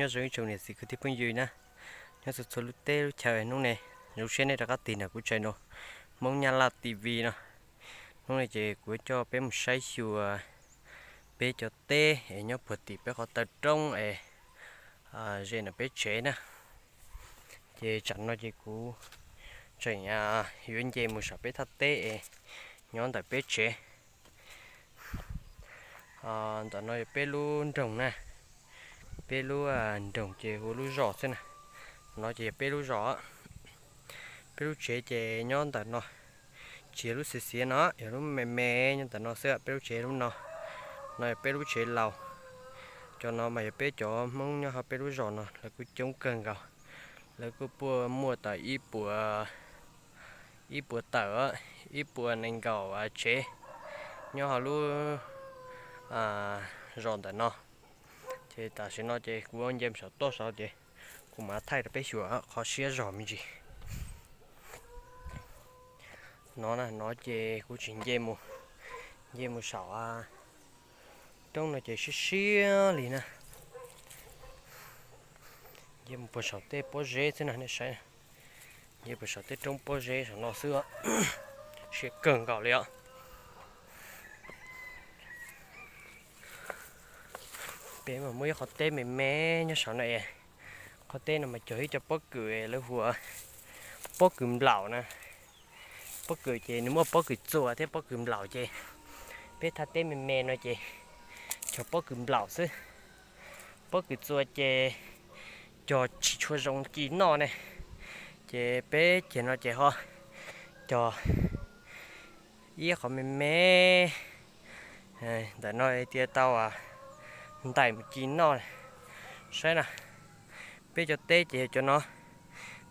Nyob zoo ib tsoom niam txiv kwv tij phooj ywg na, nyob txhua txhua lub teb lub chaw. Hnub no zoo siab nej rov qab tig nram kuv channel Hmoob Nyab Laj T V no. Hnub no ces kuv yuav coj peb mus saib xyuas peb cov teb es nyob puag tim peb qhov taw roob es ze ntawm peb tsev na. Ces tsam no ces kuv tseem yuav nce mus saum peb thaj teb es nyob ntawm peb tsev. Ntawm no yog peb lub nroog na, peb lub nroog ces hu lub zos xwb na. No ces yog peb lub zos, peb lub tsev ces nyob ntawm no. Tsis yog lub xiav xiav no, yog lub me me nyob ntawm no xwb, peb lub tsev lub no. No yog peb lub tsev laus. Cov no mas yog peb cov Hmoob nyob hauv peb lub zos no lawv kuj coob kawg nkaus. Lawv kuj puaj muaj tau ib puas, ib puas tawm, ib puas nees nkaum tsev nyob hauv lub zos ntawm no. Ces tam sim no ces kuv nce mus saum toj saud ces kuv mam thaij rau peb xyuas qhov siab zog me ntsis. No na, no ces kuv tsis nce mus, nce mus saum roob no ces siab siab li na. Nce mus puag saum tej pob zeb xwb na nej saib. Nce puag saum tej roob pob zeb saum no xwb, siab kawg nkaus li os. Peb mas muaj ib qhov teb me me nyob saum no es, qhov teb no mas cog ib co pob kws lawv hu ua pob kws nplaum na. Pob kws ces nws muaj pob kws txuas thiab pob kws nplaum ces peb thaj teb me me no ces cog pob kws nplaum xwb. Pob kws txuas ces cog tsis tshua zoo ci noj ne. Ces peb ceg no ces ho cog ib qhov me me ntawm no tias tau ntais mus ci noj. Saib na, peb cov teb ces yog cov no.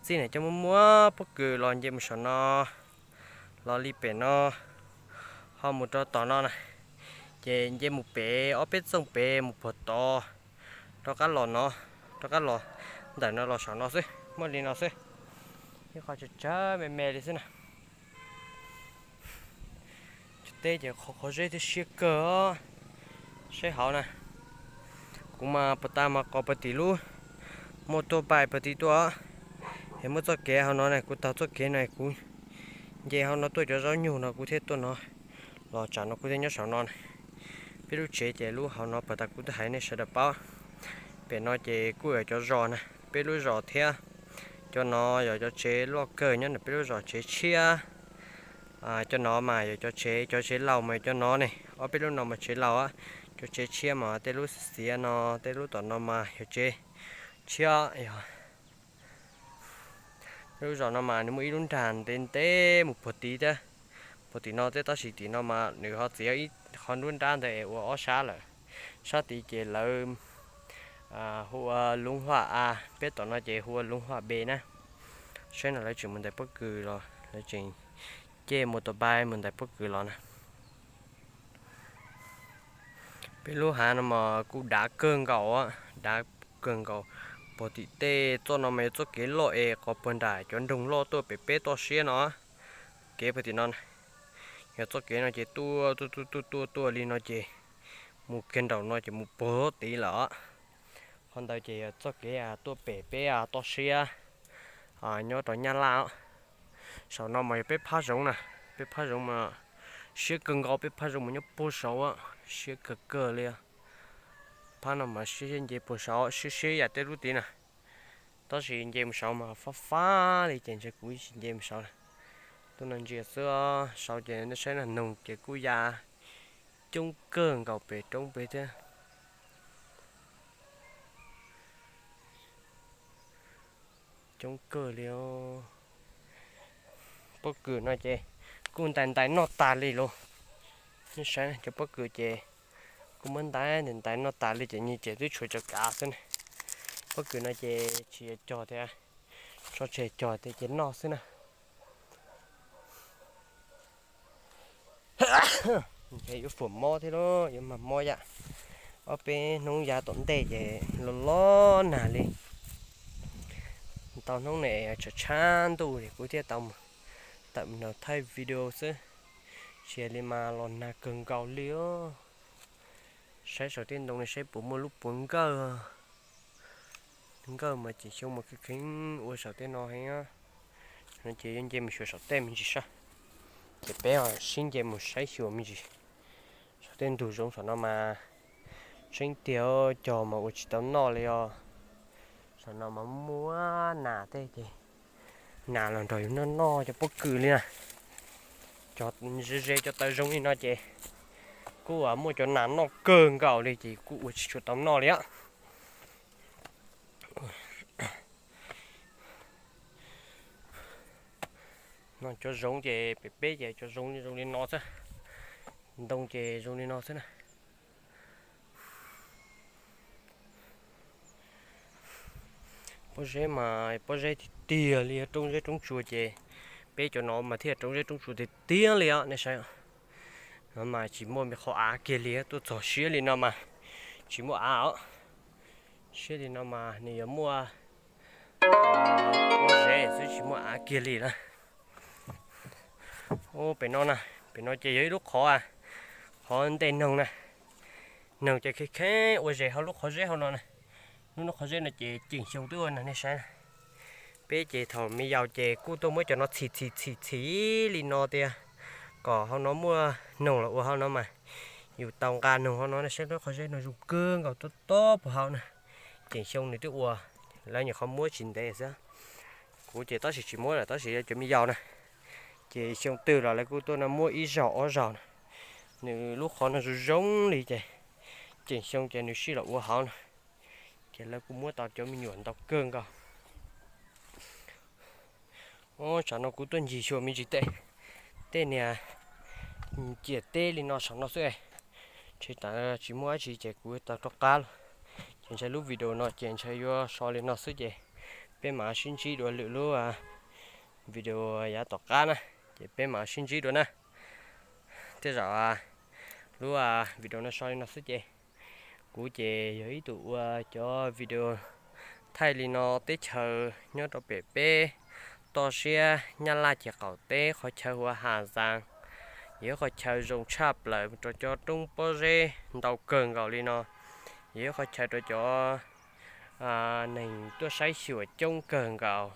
Txij no cov muaj muaj pob kws los nce mus saum no, los li pem no, ho mus rau tom no na. Ces nce mus pem ob peb txooj pem mus puag tod, rov qab los no, rov qab los ntawm no los saum no xwb, muaj li no xwb. Ib qho tsawg tsawg me me li xwb na. Cov teb ces qhov qhov zeb thiab siab kawg. Saib hauv na, kuv mas puag ta mas qos puag tim lub, muaj tuaj pais puag tim tuaj, es muaj txoj kev hauv no na, kuv taug txoj kev no kuv nce hauv no tuaj cov zaub nyuj no kuv thiaj tuaj no, los tsam no kuv thiaj nyob saum no na. Peb lub tsev ces lub hauv no puag ta kuv twb hais nej sawv daws paub. Pem no ces kuj yog cov zos na, peb lub zos thiab. Cov no yog cov tsev loj kawg nyob ntawm peb lub zos, tsev tshiab. Cov no mas yog cov tsev, cov tsev laus mas yog cov no ne, ob peb lub no mas tsev laus. Cov tsev tshiab mas tej lub xiav no, tej lub tom no mas yog tsev tshiab. Yog lub zos no mas nws muaj ib lub nrag ntev ntev mus puag tid thiab, puag tim no thiab, tab sis tim no mas nws ho txiav ib qho nruab nrab ntawd es ua ob sab lawm. Sab tid ces lawv hu ua Loob Huaj A, peb tom no ces hu ua Loob Huaj B na. Saib no lawv tseem mus ntais pob kws los, lawv tseem caij mus tos pais mus ntais pob kws los na. Peb lub hav no mas kuj dav kawg nkaus, dav kawg nkaus. Puag tim tej txoj no mas yog txoj kev loj es qos puag nram cov nroog loj tuaj pem peb toj siab no. Kev puag tim no, yog txoj kev no ces tuaj tuaj tuaj tuaj tuaj tuaj li no ces mus kiag nraum no ces mus puag tid lawm. Qhov ntawd ces yog txoj kev tuaj pem peb toj siab nyob rau Nyab Laj. Saum no mas yog peb phab zoov na, peb phab zoov mas siab kawg nkaus, peb phab zoov mas nyob puag saud, siab kawg kawg li. Phab no mas siab nce puag saud, siab siab yam tej lub tid na. Tab sis nce mus saud mas fab fab li ces ntshe kuv tsis nce mus saud. Tuaj no ntsia xwb, saud ces nej saib na, noog ces kuj ya coob kawg nkaus pem roob pem thiab. Coob kawg li. Pob kws no ces kuj ntais ntais noj tas li lauj. Nej saib cov pob kws ces kuj muab ntais ntais noj tas li ces nyias ces twb tshuav cov kav xwb ne. Pob kws no ces tsis yog cog thiab, tso tseg cog tias ces noj xwb na. Ces yuav fuam mob thiab lauj, yuav mag mob yam. Ob peb hnub yav tom ntej ces los los nag li. Tau hnub ne tshav tshav ntuj es kuv thiaj tau mus tawm mus nrog thaij video xwb. Tsis li mas los nag kawg nkaus li os. Saib saum tej ntoo no saib puas muaj lub puas nkawj. Nkawj mas Ceem Xyoo mas kheev kheev ua saum tej no heev, ces yuav nce mus xyuas saum tej me ntsis saib. Ces peb sib nce mus saib xyuas me ntsis saum tej ntug zoov saum no mas tseeb tiag cog mas ua tsis tau noj li os. Saum no mas muaj nas tej ces nas los nrog yus noj noj cov pob kws li na. Cov ze ze cov taw zoo li no ces kuj muaj cov nas noj kawg nkaus li ces kuj ua tsis tshua tau noj li os. No cov zoov ces pem peb ces cov zoov zoo li no xwb, ntoo ces zoo li no xwb na. Pob zeb mas pob zeb tiag tiag li, roob zeb roob tsua ces peb cov no mas thiaj roob zeb roob tsua tiag tiag li os nej saib. No mas tsis muaj me qhov av kiag li, tuaj txog siab li no mas tsis muaj av os. Siab li no mas nws yuav muaj pob zeb xwb tsis muaj av kiag li na. Pem no na, pem no ces yog ib lub qhov, qhov ntej noog na. Noog ces kheev kheev ua zes hauv lub qhov zeb hauv no na. Lub, lub qhov zeb no ces Ceem Xyoo twb ua no nej saib. Peb ces thaum me yaus ces kuj tuaj muab cov no txhim txhim txhim txhim li no tias kom hauv no muaj noog los ua hauv no mas yus tau nqa noog hauv no nej saib. Lub qhov zeb no zoo kawg nkaus, tob tob puag hauv na. Ceem Xyoo nws twb ua, lawv nyuam qhuav muab tsis ntev xwb. Kuv ces tab sis tsis muab lawm, tab sis yog cov me yaus na, ces xyoo twg los lawv kuj tuaj no muab ib zaug ob zaug na. Nws lub qhov no zoo zoo li ces Ceem Xyoo ces nws sij los ua hauv na, ces lawv kuj muab tau cov me nyuam ntau kawg nkaus. Tsam no kuv tuaj ncig xyuas me ntsis tej, tej niag ciam teb li no saum no xwb. Ntshe tas tsis muaj dab tsi ces kuv tau rov qab los. Ces ntshai lub video no ces ntshai yuav so li no xwb ces peb mam sib ntsib dua lwm lub video yav tom qab na. Ces peb mam sib ntsib dua na. Tej zaum lub video no so li no xwb ces kuv ces yog ib tug ua cov video thaij li no teb chaws nyob rau pem peb toj siab Nyab Laj ces qaum teb qhov chaw hu ua Has Zaas. Yog ib qhov chaw zoo tshaj plaws rau cov roob pob zeb ntau kawg nkaus li no. Yog ib qhov chaw rau cov neeg tuaj saib xyuas coob kawg nkaus.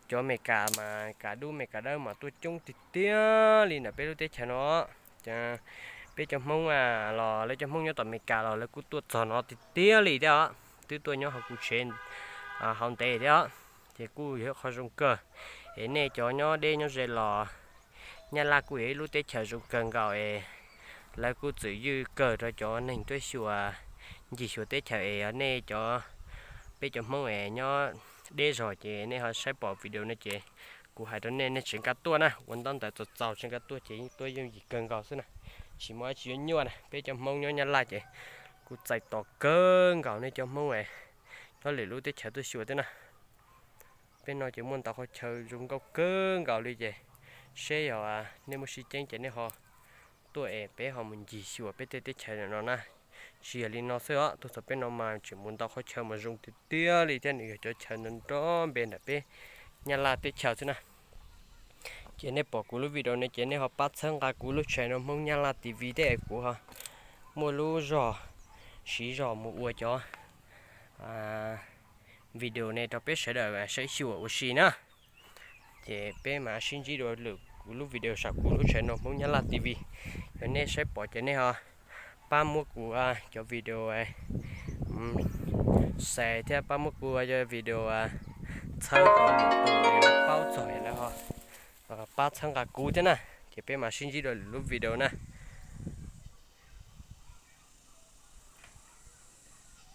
Cov Amelikas mas, Amelikas dub Amelikas dawb mas tuaj coob tiag tiag li ntawm peb lub teb chaws no. Peb cov Hmoob los lawv cov Hmoob nyob tom Amelikas los lawv kuj tuaj txog no tiag tiag li thiab os. Twb tuaj nyob hauv kuv tsev hauv ntev thiab os. Ces kuj yog ib qho zoo kawg. Es nej cov nyob deb nyob ze los Nyab Laj kuj yog ib lub teb chaws zoo kawg nkaus es lawv kuj txwm ywj kawg rau cov neeg tuaj xyuas, ncig xyuas teb chaws es yog nej cov, peb cov Hmoob es nyob deb zog ces nej ho saib pom video no ces kuv hais rau nej, nej tseem nkag tuaj na, ua ntaub ntawv txaus txaus tseem nkag tuaj ces yeej tuaj yooj yim kawg nkaus xwb na. Tsis muaj dab tsi yuav nyuaj na, peb cov Hmoob nyob Nyab Laj ces kuj txais tos kawg nkaus nej cov Hmoob es nyob lwm lub teb chaws tuaj xyuas thiab na. Peb no ces muaj ntau qhov chaw zoo nkauj kawg nkaus li ces seb yog nej muaj sib ceeb ces nej ho tuaj es peb ho mus ncig xyuas peb tej teb chaws no na. Tsis yog li no xwb os, tuaj txog peb no mas tseem muaj ntau qhov chaw mas zoo tiag tiag li thiab, nws yog cov chaw nrov nrov npe ntawm peb Nyab Laj teb chaws xwb na. Ces nej pom kuv lub video no ces nej ho pab txhawb nqa kuv lub channel Hmoob Nyab Laj T V thiab es kuv ho muaj lub zog siv zog mus ua cov video ne rau peb sawv daws saib xyuas ua si na. Ces peb mam sib ntsib dua lwm kuv lub video saum kuv lub channel Hmoob Nyab Laj T V. Yog nej saib pom ces nej ho pab muab kuv cov video share thiab pab muab kuv cov video txhawb kom lwm tus paub txog lawv ho pab txhawb nqa kuv thiab na. Ces peb mam sib ntsib dua lwm lub video na.